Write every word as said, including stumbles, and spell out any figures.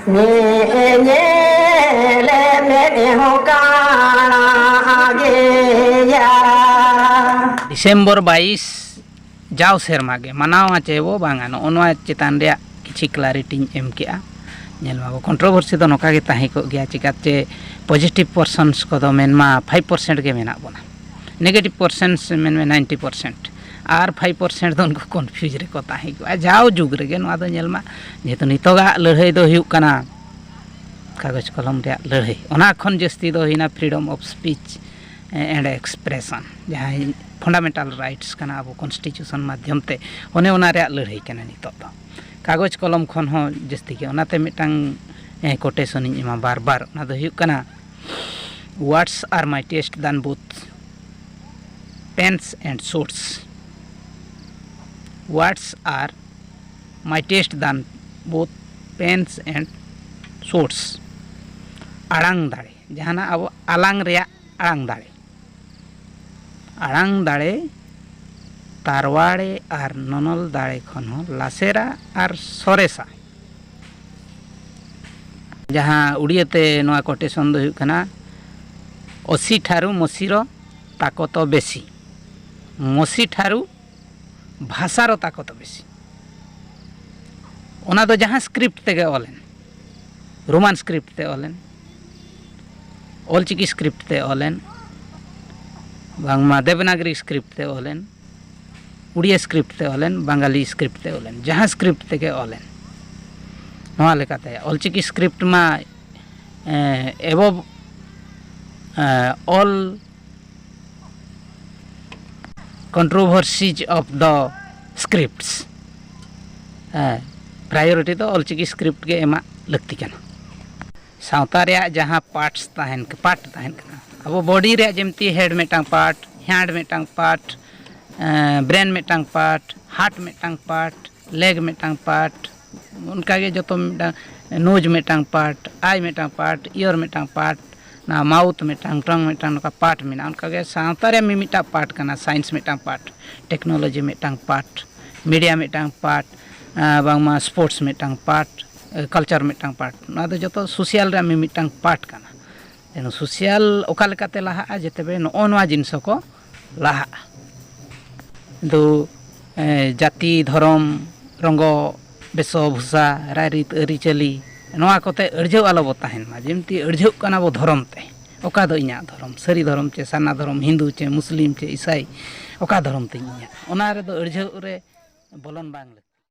ᱧᱮᱧᱮᱞᱮ ᱢᱮᱫ ᱦᱚᱸ ᱠᱟᱬᱟ ᱜᱮᱭᱟ᱾ ᱰᱤᱥᱮᱢᱵᱚᱨ ᱵᱟᱭᱤᱥ ᱡᱟᱣ ᱥᱮᱨᱢᱟ ᱜᱮ ᱢᱟᱱᱟᱣᱟ ᱪᱮ ᱵᱚ ᱵᱟᱝᱟ, ᱱᱚᱜᱼᱚ ᱱᱚᱣᱟ ᱪᱮᱛᱟᱱ ᱨᱮᱭᱟᱜ ᱠᱤᱪᱷᱤ ᱠᱞᱟᱨᱤᱴᱤᱧ ᱮᱢ ᱠᱮᱜᱼᱟ᱾ ᱧᱮᱞ ᱢᱟ ᱵᱚ, ᱠᱚᱱᱴᱨᱳᱵᱷᱟᱨᱥᱤ ᱫᱚ ᱱᱚᱝᱠᱟ ᱜᱮ ᱛᱟᱦᱮᱸ ᱠᱚᱜ ᱜᱮᱭᱟ, ᱪᱤᱠᱟᱹᱛᱮ ᱯᱚᱡᱤᱴᱤᱵᱷ ᱯᱟᱨᱥᱚᱱᱥ ᱠᱚᱫᱚ ᱢᱮᱱᱢᱟ ᱯᱷᱟᱭᱤᱵᱷ ᱯᱟᱨᱥᱮᱱᱴ ᱜᱮ ᱢᱮᱱᱟᱜ ᱵᱚᱱᱟ, ᱱᱮᱜᱮᱴᱤᱵᱷ ᱯᱟᱨᱥᱮᱱᱴ ᱢᱮᱱᱢᱮ ᱱᱟᱭᱤᱱᱴᱤ ᱯᱟᱨᱥᱮᱱᱴ, ᱟᱨ ᱯᱷᱟᱭᱤᱵᱷ ᱯᱟᱨᱥᱮᱱᱴ ᱫᱚ ᱩᱱᱠᱩ ᱠᱚᱱᱯᱷᱤᱭᱩᱡᱽ ᱨᱮᱠᱚ ᱛᱟᱦᱮᱸ ᱠᱚᱜᱼᱟ᱾ ᱡᱟᱣ ᱡᱩᱜᱽ ᱨᱮᱜᱮ ᱱᱚᱣᱟ ᱫᱚ ᱧᱮᱞ ᱢᱟ, ᱡᱮᱦᱮᱛᱩ ᱱᱤᱛᱚᱜᱟᱜ ᱞᱟᱹᱲᱦᱟᱹᱭ ᱫᱚ ᱦᱩᱭᱩᱜ ᱠᱟᱱᱟ ᱠᱟᱜᱚᱡᱽ ᱠᱚᱞᱚᱢ ᱨᱮᱭᱟᱜ ᱞᱟᱹᱲᱦᱟᱹᱭ, ᱚᱱᱟ ᱠᱷᱚᱱ ᱡᱟᱹᱥᱛᱤ ᱫᱚ ᱦᱩᱭᱱᱟ freedom of speech and expression, ᱡᱟᱦᱟᱸ ᱯᱷᱟᱱᱰᱟᱢᱮᱱᱴᱟᱞ ᱨᱟᱭᱤᱴᱥ ᱠᱟᱱᱟ ᱟᱵᱚ ᱠᱚᱱᱥᱴᱤᱴᱤᱭᱩᱥᱚᱱ ᱢᱟᱫᱽᱫᱷᱚᱢ ᱛᱮ, ᱚᱱᱮ ᱚᱱᱟ ᱨᱮᱭᱟᱜ ᱞᱟᱹᱲᱦᱟᱹᱭ ᱠᱟᱱᱟ ᱱᱤᱛᱚᱜ ᱫᱚ᱾ ᱠᱟᱜᱚᱡᱽ ᱠᱚᱞᱚᱢ ᱠᱷᱚᱱ ᱦᱚᱸ ᱡᱟᱹᱥᱛᱤ ᱜᱮ, ᱚᱱᱟᱛᱮ ᱢᱤᱫᱴᱟᱝ ᱠᱳᱴᱮᱥᱚᱱ ᱤᱧ ᱮᱢᱟ ᱵᱟᱨ ᱵᱟᱨ, ᱚᱱᱟ ᱫᱚ ᱦᱩᱭᱩᱜ ᱠᱟᱱᱟ, "Words are mightiest than both pens and swords." Words are mightiest than both pens and swords. ᱟᱲᱟᱝ ᱫᱟᱲᱮ, ᱡᱟᱦᱟᱱᱟᱜ ᱟᱵᱚ ᱟᱞᱟᱝ ᱨᱮᱭᱟᱜ ᱟᱲᱟᱝ ᱫᱟᱲᱮ, ᱟᱲᱟᱝ ᱫᱟᱲᱮ ᱛᱟᱨᱣᱟᱲᱮ ᱟᱨ ᱱᱚᱱᱚᱞ ᱫᱟᱲᱮ ᱠᱷᱚᱱ ᱦᱚᱸ ᱞᱟᱥᱮᱨᱟ ᱟᱨ ᱥᱚᱨᱮᱥᱟ᱾ ᱡᱟᱦᱟᱸ ᱩᱲᱤᱭᱟᱹ ᱛᱮ ᱱᱚᱣᱟ ᱠᱳᱴᱮᱥᱚᱱ ᱫᱚ ᱦᱩᱭᱩᱜ ᱠᱟᱱᱟ, "ᱚᱥᱤ ᱴᱷᱟᱨᱩ ᱢᱚᱥᱤᱨᱚ ᱛᱟᱠᱚ ᱛᱚ ᱵᱮᱥᱤ, ᱢᱚᱥᱤ ᱴᱷᱟᱨᱩ ᱵᱷᱟᱥᱟᱨᱚ ᱛᱟᱠᱚ ᱛᱚ ᱵᱮᱥᱤ᱾" ᱚᱱᱟ ᱫᱚ ᱡᱟᱦᱟᱸ ᱥᱠᱨᱤᱯᱴ ᱛᱮᱜᱮ ᱚᱞᱮᱱ, ᱨᱳᱢᱟᱱ ᱥᱠᱨᱤᱯᱴ ᱛᱮ ᱚᱞᱮᱱ, ᱚᱞᱪᱤᱠᱤ ᱥᱠᱨᱤᱯᱴ ᱛᱮ ᱚᱞᱮᱱ, ᱵᱟᱝᱢᱟ ᱫᱮᱵᱽᱱᱟᱜᱽᱨᱤ ᱥᱠᱨᱤᱯᱴ ᱛᱮ ᱚᱞᱮᱱ, ᱩᱲᱤᱭᱟ ᱥᱠᱨᱤᱯᱴ ᱛᱮ ᱚᱞᱮᱱ, ᱵᱟᱝᱜᱟᱞᱤ ᱥᱠᱨᱤᱯᱴ ᱛᱮ ᱚᱞᱮᱱ, ᱡᱟᱦᱟᱸ ᱥᱠᱨᱤᱯᱴ ᱛᱮᱜᱮ ᱚᱞᱮᱱ, ᱱᱚᱣᱟ ᱞᱮᱠᱟᱛᱮ ᱚᱞᱪᱤᱠᱤ ᱥᱠᱨᱤᱯᱴ ᱢᱟ, ᱮ, above, A, all controversies of the scripts, A, priority ᱫᱚ ᱚᱞᱪᱤᱠᱤ ᱥᱠᱨᱤᱯᱴ ᱜᱮ ᱮᱢᱟᱜ ᱞᱟᱹᱠᱛᱤ ᱠᱟᱱᱟ᱾ ᱥᱟᱶᱛᱟ ᱨᱮᱭᱟᱜ ᱡᱟᱦᱟᱸ ᱯᱟᱨᱴᱥ ᱛᱟᱦᱮᱱ, ᱯᱟᱨᱴ ᱛᱟᱦᱮᱱ ᱠᱟᱱᱟ, ᱟᱵᱚ ᱵᱚᱰᱤ ᱨᱮᱭᱟᱜ ᱡᱮᱢᱛᱤ ᱦᱮᱰ ᱢᱤᱫᱴᱟᱝ ᱯᱟᱨᱴ, ᱦᱮᱱᱰ ᱢᱤᱫᱴᱟᱝ ᱯᱟᱨᱴ, ᱵᱨᱮᱱ ᱢᱤᱫᱴᱟᱝ ᱯᱟᱨᱴ, ᱦᱟᱨᱴ ᱢᱤᱫᱴᱟᱝ ᱯᱟᱨᱴ, ᱞᱮᱜᱽ ᱢᱤᱫᱴᱟᱝ ᱯᱟᱨᱴ, ᱚᱱᱠᱟᱜᱮ ᱡᱚᱛᱚ ᱢᱤᱫᱴᱟᱝ, ᱱᱳᱡᱽ ᱢᱤᱫᱴᱟᱝ ᱯᱟᱨᱴ, ᱟᱭ ᱢᱤᱫᱴᱟᱝ ᱯᱟᱨᱴ, ᱤᱭᱚᱨ ᱢᱤᱫᱴᱟᱝ ᱯᱟᱨᱴ, ᱱᱚᱣᱟ ᱢᱟᱣᱩᱛᱷ ᱢᱤᱫᱴᱟᱝ, ᱴᱚᱝ ᱢᱤᱫᱴᱟᱝ, ᱱᱚᱝᱠᱟ ᱯᱟᱨᱴ ᱢᱮᱱᱟᱜᱼᱟ᱾ ᱚᱱᱠᱟᱜᱮ ᱥᱟᱶᱛᱟ ᱨᱮᱭᱟᱜ ᱢᱤᱢᱤᱫᱴᱟᱝ ᱯᱟᱨᱴ ᱠᱟᱱᱟ, ᱥᱟᱭᱮᱱᱥ ᱢᱤᱫᱴᱟᱝ ᱯᱟᱨᱴ, ᱴᱮᱠᱱᱳᱞᱚᱡᱤ ᱢᱤᱫᱴᱟᱝ ᱯᱟᱨᱴ, ᱢᱤᱰᱤᱭᱟ ᱢᱤᱫᱴᱟᱝ ᱯᱟᱨᱴ, ᱟᱨ ᱵᱟᱝᱢᱟ ᱥᱯᱳᱨᱴᱥ ᱢᱤᱫᱴᱟᱝ ᱯᱟᱨᱴ, ᱠᱟᱞᱪᱟᱨ ᱢᱤᱫᱴᱟᱝ ᱯᱟᱨᱴ, ᱱᱚᱣᱟ ᱫᱚ ᱡᱚᱛᱚ ᱥᱳᱥᱟᱞ ᱨᱮᱭᱟᱜ ᱢᱤᱫᱴᱟᱝ ᱯᱟᱨᱴ ᱠᱟᱱᱟ᱾ ᱛᱮᱱᱩ ᱥᱳᱥᱟᱞ ᱚᱠᱟ ᱞᱮᱠᱟᱛᱮ ᱞᱟᱦᱟᱜᱼᱟ, ᱡᱮ ᱛᱚᱵᱮ ᱱᱚᱜᱼᱚ ᱱᱚᱣᱟ ᱡᱤᱱᱤᱥ ᱦᱚᱸᱠᱚ ᱞᱟᱦᱟᱜᱼᱟ᱾ ᱫᱚ ᱡᱟᱹᱛᱤ, ᱫᱷᱚᱨᱚᱢ, ᱨᱚᱸᱜᱚ, ᱵᱮᱥᱚ ᱵᱷᱩᱥᱟ, ᱨᱟᱭᱨᱤᱛ, ᱟᱹᱨᱤᱪᱟᱹᱞᱤ, ᱱᱚᱣᱟ ᱠᱚᱛᱮ ᱟᱹᱲᱡᱷᱟᱹᱣ ᱟᱞᱚ ᱵᱚ ᱛᱟᱦᱮᱱ ᱢᱟ᱾ ᱡᱮᱢᱛᱤ ᱟᱹᱲᱡᱷᱟᱹᱜ ᱠᱟᱱᱟ ᱵᱚ ᱫᱷᱚᱨᱚᱢ ᱛᱮ, ᱚᱠᱟ ᱫᱚ ᱤᱧᱟᱹᱜ ᱫᱷᱚᱨᱚᱢ, ᱥᱟᱹᱨᱤ ᱫᱷᱚᱨᱚᱢ ᱪᱮ ᱥᱟᱨᱱᱟ ᱫᱷᱚᱨᱚᱢ, ᱦᱤᱱᱫᱩ ᱪᱮ ᱢᱩᱥᱞᱤᱢ ᱪᱮ ᱤᱥᱟᱭ, ᱚᱠᱟ ᱫᱷᱚᱨᱚᱢ ᱛᱤᱧ ᱤᱧᱟᱹᱜ, ᱚᱱᱟ ᱨᱮᱫᱚ ᱟᱹᱲᱡᱷᱟᱹᱜ ᱨᱮ ᱵᱚᱞᱚᱱ ᱵᱟᱝ ᱞᱟᱹᱠᱛᱤ᱾